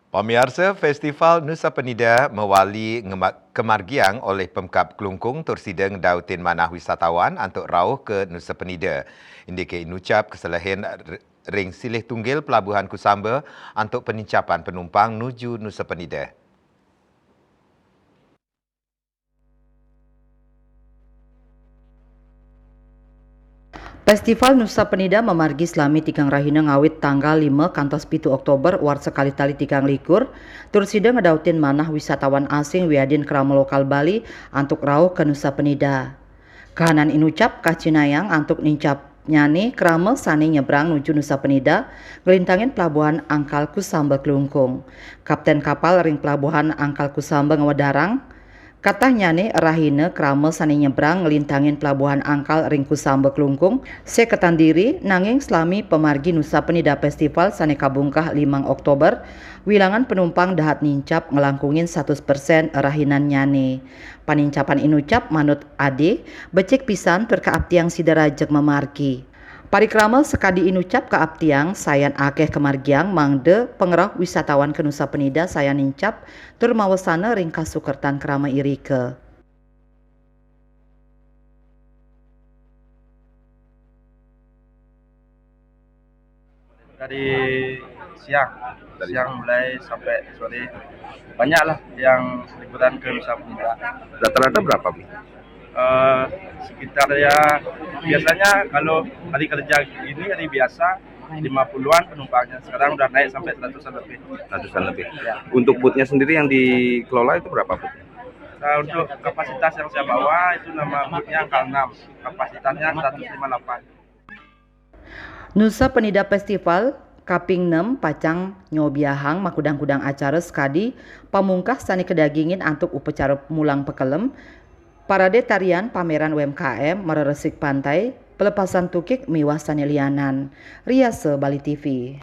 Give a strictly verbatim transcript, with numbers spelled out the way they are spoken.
Pamiarsa, Festival Nusa Penida mawali ngema-, kemargiang olih Pemkab Klungkung tur sida ngedautin manah wisatawan antuk rauh ke Nusa Penida. Indike inucap keselehin r-, ring silih tunggil Pelabuhan Kusamba antuk penincapan penumpang nuju Nusa Penida. Festival Nusa Penida mamargi selami tigang rahina ngawit tanggal lima kantos pitu Oktober warsa kalih tali tigang likur, tur sida ngedautin manah wisatawan asing wiadin krama lokal Bali antuk rauh ke Nusa Penida. Kahanan inucap kacinayang antuk nincapnyane krama sane nyebrang nuju Nusa Penida, nglintangin Pelabuhan Angkal Kusamba Klungkung. Kapten kapal ring Pelabuhan Angkal Kusamba ngwedarang, katahnyane rahina krama sane nyebrang nglintangin Pelabuhan Angkal ring Kusamba Klungkung, seketan diri, nanging selami pamargi Nusa Penida Festival sane kabungkah limang Oktober, wilangan penumpang dahat nincap nglangkungin satus persen rahinannyane. Panincapan inucap manut ade, becik pisan tur kaaptiang sida rajeg mamargi. Parikrama sakadi inucap kaaptiang sayan akeh kamargiang mangda pangrauh wisatawan ka Nusa Penida sayan nincap tur mawasana ring kasukertan krama irika. Dari siang, dari siang mulai sampai sore, banyaklah yang liburan ke Nusa Penida. Rata-rata berapa, Bu? Eh, sekitar, ya, biasanya kalau hari kerja ini, hari biasa, lima puluhan penumpangnya. Sekarang udah naik sampai seratusan lebih. Ratusan lebih. Ya. Untuk boothnya sendiri yang dikelola itu berapa, Bu? Nah, untuk kapasitas yang saya bawa itu nama boothnya angka enam. Kapasitasnya seratus lima puluh delapan. Nusa Penida Festival kaping enam pacang nyobiahang makudang-kudang acara sakadi pamungkah sane kadagingin antuk upacara mulang pakelem, parade tarian, pameran U M K M, mareresik pantai, pelepasan tukik miwah sane lianan. Riasa Bali T V.